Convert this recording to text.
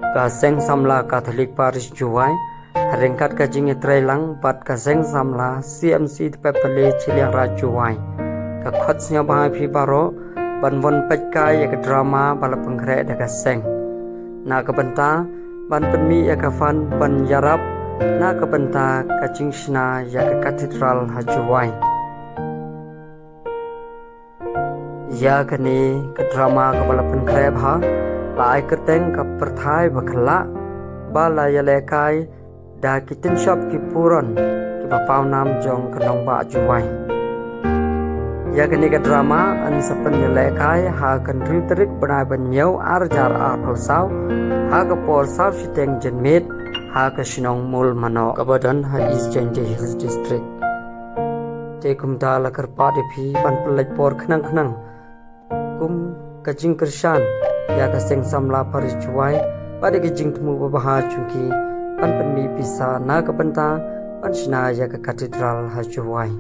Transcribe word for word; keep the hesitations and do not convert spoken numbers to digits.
Ka Seng Samla Katholik Parish Jowai, ha ryngkat ka jingïatreilang bad ka Seng Samla C M C Tpep Pale Chilliangraij Jowai, ka khot sngewbha ïa phi baroh ban wan peit kai ïa ka drama ba la pynkhreh da ka seng, na ka bynta ban pynmih ïa ka fund ban ïarap na ka bynta ka jingshna ïa ka Cathedral ha Jowai. Ïa kane ka drama kaba la pynkhreh bha la ai kyrteng Ka Pyrthai Bakhlad, ba la ïalehkai da ki tynshop ki puron kiba pawnam jong ka nongbah Jowai. Ïa kane ka drama yn sa pynïalehkai ha ka hynriew tarik bnai ba hynñiew ar hajar arphew saw, ha ka por saw shiteng janmiet, ha ka shnong Mul Manoh kaba don ha East Jaintia Hills District. Te kumta la kyrpad ïa phi ban pynlait por khnang khnang kum ka jingkyrshan ïa ka Seng Samla Parish Jowai bad ïa ka jingthmu babha jong ki ban pynmih pisa na ka bynta ban shna ïa ka Cathedral ha Jowai.